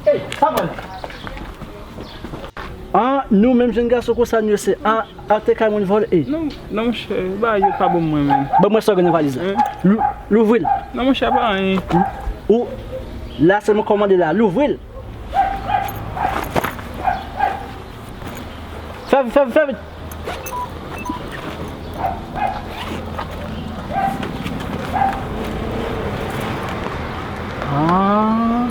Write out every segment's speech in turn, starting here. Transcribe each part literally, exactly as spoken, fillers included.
Ey, sa pral. An, nou menm jenn gason konsa nou ye, se an, an te kay moun vòlè. Ey. Non, non, monchè, bagay yo pa bon mwen menm. Ban mwen sa w gen nan valiz la. Hein? Lou-, louvri l. Non, monchè, pa anyen. Ou, la se mwen kòmande la, louvri l. Fè vit, fè vit, fè vit. Ah.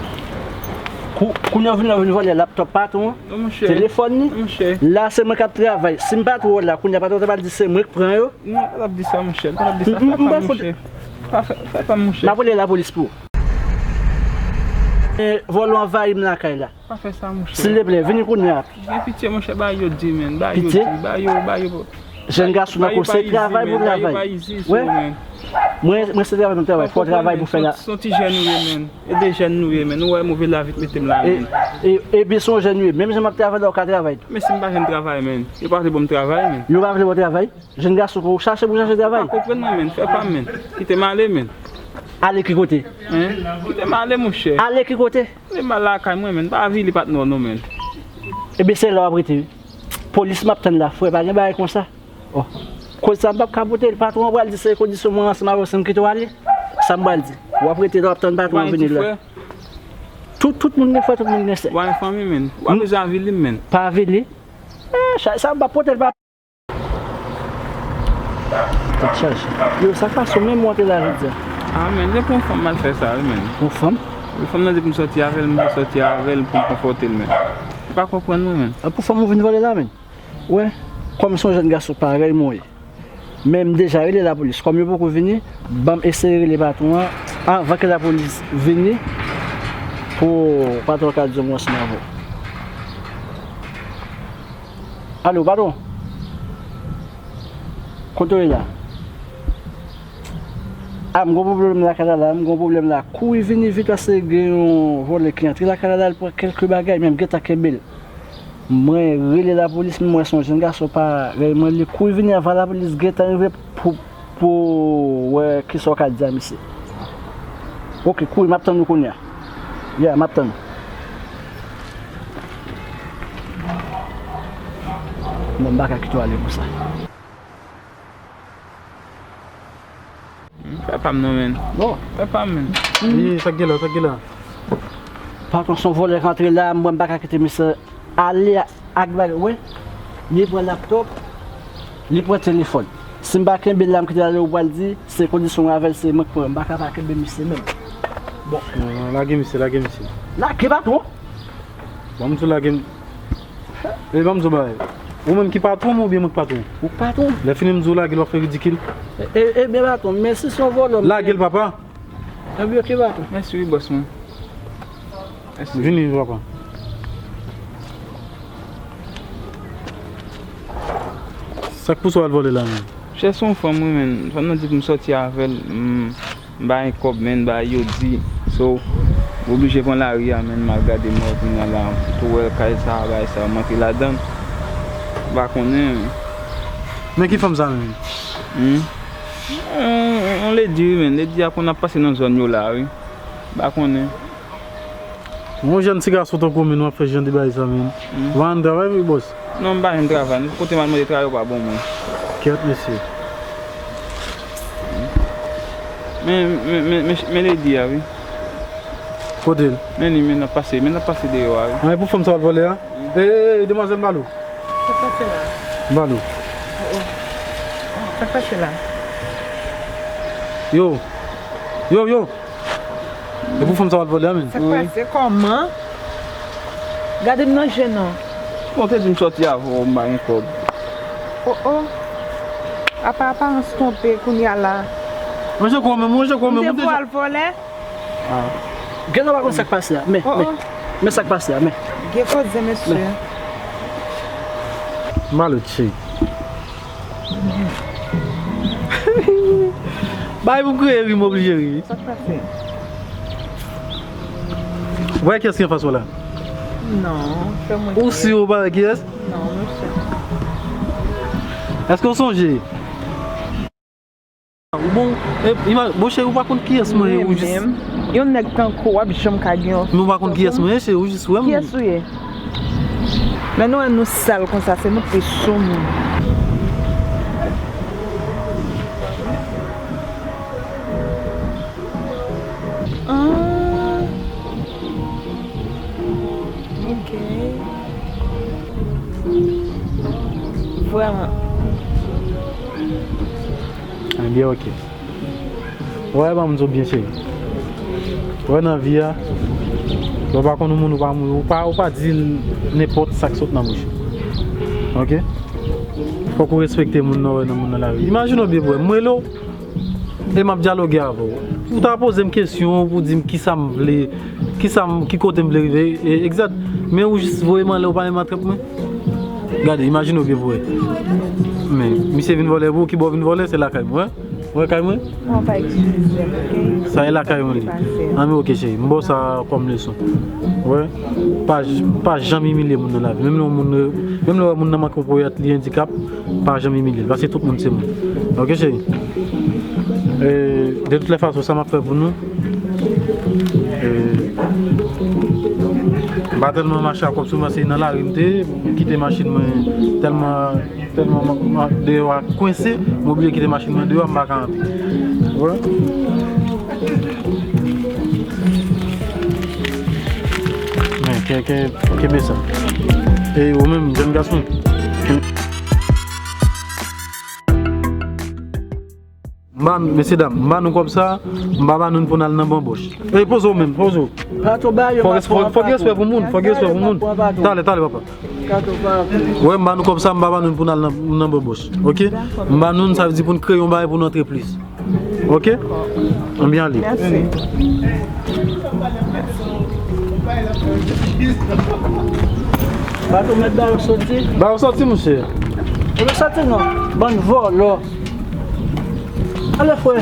Kou-, kounye a w vin la, w vin vòlè laptòp patwon an, non, monchè, telefòn li. Non, monchè. La, se mwen k ap travay. Si m pa t wè w la, kounye a patwon an ta pral di se mwen k pran yo. Non, pa t ap di sa, monchè. Pa t ap di sa. M, m, m pa fout. Fè pa, monchè. Pa fè, fè pa, monchè. M ap rele lapolis pou ou. E, vòlè anvayi m lakay la. Pa fè sa, monchè. Silteplè, vini kounye a. Gen pitye, monchè, ba yo di, men. Ba yo di, ba yo, ba yo. Pitye? Jèn gason nan konsèy, travay pou travay. Wè. Mwen, mwen se travay pou travay. Fò travay pou fè la. Se yon ti jèn nou ye, men. E de jèn nou ye, men. Ou wè move lavi k mete m la, men. E, e, epi se yon jèn nou ye. Menm jan m ap travay la, ou ka travay tou. Men si m pa jwenn travay, men. Yo pa vle ban m travay, men. Yo pa vle ban w travay? Jèn gason, ou chache pou chache travay? Pa konprann mwen, men. Fè pa m, men. Kite m ale, men. Ale ki kote? Hein? Kite m ale, monchè. Ale ki kote? Kite m al lakay mwen, men. Pa avili patnè w non, men. Ebyen, se la w ap rete, wi. Polis m ap tann la, frè, pa gen bagay konsa. Oh. Koz sa m p ap ka pote l, patwon an pral di se kondisyon mwen ansanm avè w, se m kite w ale. Sa m pral di? W ap rete la, w ap tann patwon an vini la. Tout, tout moun gen frè, tout moun gen sè. W a yon fanmi, men. W a bezwen avili m, men. Pa avili? Eh, chay sa m p ap pote l, pa Tèt chaje. Yo, sa k pase w menm ou antre la jodi a? Ah, men, se pou yon fanm m al fè sa, wi, men. Yon fanm? Wi, fanm nan di pou m sòti avè l, m sòti avè l pou m konfòte l, men. Ou pa konprann mwen, men. Ah, pou fanm ou vin vòlè la, men? Wè, kòm se yon jèn gason parèy mwen ye. Men m deja rele lapolis. Kòm yo poko vini, ban m eseye rele patwon an anvan ke lapolis vini pou patwon an ka di yon mo ansanm avè w. Alo, patwon? Kote w ye la? A, m gon pwoblèm lakay la, la, m gon pwoblèm la. Kouri vini vit paske gen yon vòlè ki antre lakay la, la, l pran kèlke bagay, men m gentan kenbe l. Mwen rele lapolis, men mwen se yon jèn gason parèy mwen, li kouri vini anvan lapolis gentan rive pou, pou wè kisa w ka di a misye. Oke, kouri, m ap tann ou kounye a. Yeah, m ap tann ou. Non, m pa ka kite w ale konsa. Fè pa m non, men. Bon. Fè pa m, men. Wi, sa k gen la, sa k gen la? Patwon, se yon vòlè k antre la, m wè m pa ka kite misye ale ak bagay, wi. Li pran laptòp, li pran telefòn. Si m pa kenbe l la, m kite l ale, ou pral di se kondisyon mwen avè l, se mwen k pran. M pa ka pa kenbe misye menm. Bon. Non, non, lage misye, lage misye. Lage patwon? Bon, m sou lage m. E ban m di w bagay. Ou menm ki patwon mwen oubyen mwen ki patwon? Ou k patwon. Lè fini m di w lage l, w ap fè ridikil. E, e, ebyen patwon, men si se yon vòlè m... Lage l, papa. Ebyen oke patwon. Mèsi wi, bòs mwen. Mèsi. Vini, papa. Sa k pouse w al vòlè la menm? Chè, se yon fanm wi, men. Fanm nan di pou m sòti avè l. M M pa gen kòb, men, bagay yo di. So, m oblije pran lari a, men, m al gade mò kounye a la, m tou wè kay sa, bagay sa, m antre ladan l. M pa konnen. Men ki fanm sa menm? Hmm? On, on ledi wi, men. Ledi a konn ap pase nan zòn yo la, wi. M pa konnen. Yon jèn ti gason tankou w menm, w ap fè jan de bagay sa menm. Hmm. Ou pa jwenn travay wi, bòs? Non, m pa jwenn travay. Kote m al mande travay yo pa ban mwen. Kèt, mesye. Men, men, men, men, men ledi a, wi. Kote l? Men li, men n ap pase, men n ap pase deyò a, wi. An, e pou fanm sa w al vòlè a? Wi. Ey, ey, ey, demwazèl, m ba l ou. Sa k pase la? M ba l ou. Oh, oh. Sa k pase la? Yo. Yo, yo. E pou fanm sa w al vòlè a, menm? Sa k pase? Kòman? Gade m nan je non. Bon, te di m sòti avè w, m pa gen kòb. Oh, oh. Apa aparans twonpe kounye a la. Manje kò menm, manje kò menm. M te voye w al vòlè. Ah. Gen nan pa konn sa k pase a. Men, men. Men sa k pase a, men. Gen koze, mesye. Maloche. Bay pou m kriye ri, m oblije ri. Sa k pase? Ou wè kiyès ki anfas ou la? Non, fè mwen... Ou si ou pa wè kiyès? Non, mesye. Èske ou sonje? Ou bon, e, ima-, bon, cheri, ou pa konn kiyès mwen ye, ou jis. Yon nèg tankou w ap janm ka gen yon. Men ou pa konn kiyès mwen ye, cheri, ou jis wè m. Kiyès ou ye? Lè nou wè nou sal konsa, se nou ki sou moun. Ah. Ok. Vrèman. Ebyen, ok. Wè, ban m di w byen, cheri. Wè, nan vi a, lè w pa konn yon moun, ou pa, ou pa, ou pa di l nenpòt sa k sot nan bouch. Ok? Fòk ou respekte moun nan, wè, nan moun nan lari. Imajine w byen, bwè. Mwen, lè w E m ap dyaloge avè w. Ou ta poze m kesyon pou di m kisa m vle, kisa m, ki kote m vle rive, e, egzat. Men ou jis voye m anlè, ou pa menm atrap mwen. Gade, imajine w byen pou wè. Men, misye vin vòlè pou ou, ki bò vin vòlè, se lakay mwen, wè. Wè kay mwen? Non, pa eksplize, ok? Sa e lakay mwen li. Anben, ok, cheri. M ba w sa kòm leson. Wè. Pa, pa janm imilye moun nan lavi. Menm lè yon moun, menm lè yon moun nan manke yon ponyèt, li andikap, pa janm imilye l, paske tout moun se moun. Ok, cheri? E, de toutes les façons, sa m ap fè pou nou. E, m pa tèlman mache ak kòb sou mwen, se nan lari m te ye, m kite machin mwen tèlman, tèlman m, m, deyò a kwense, m oblije kite machin mwen deyò, m pa ka antre. Wè. Men, ke, ke, kenbe sa. E ou menm, jèn gason. M ba, mesye dam, m ba nou kòb sa, m pa ba nou l pou n al nan banbòch. Ey, poze w menm, poze w. Fòk, fòk, fòk respè pou moun, fòk respè pou moun. Talè, talè, papa. Wè, m ba nou kòb sa, m pa ba nou l pou n al nan, nan banbòch. Ok? M ba nou l, sa vle di pou n kreye yon bagay pou n antre plis. Ok? Ann byen ale. Mèsi. Bato mèt ba yo soti. Ba yo soti, monchè. Yo soti non. Bann vòlò. Ale, frè.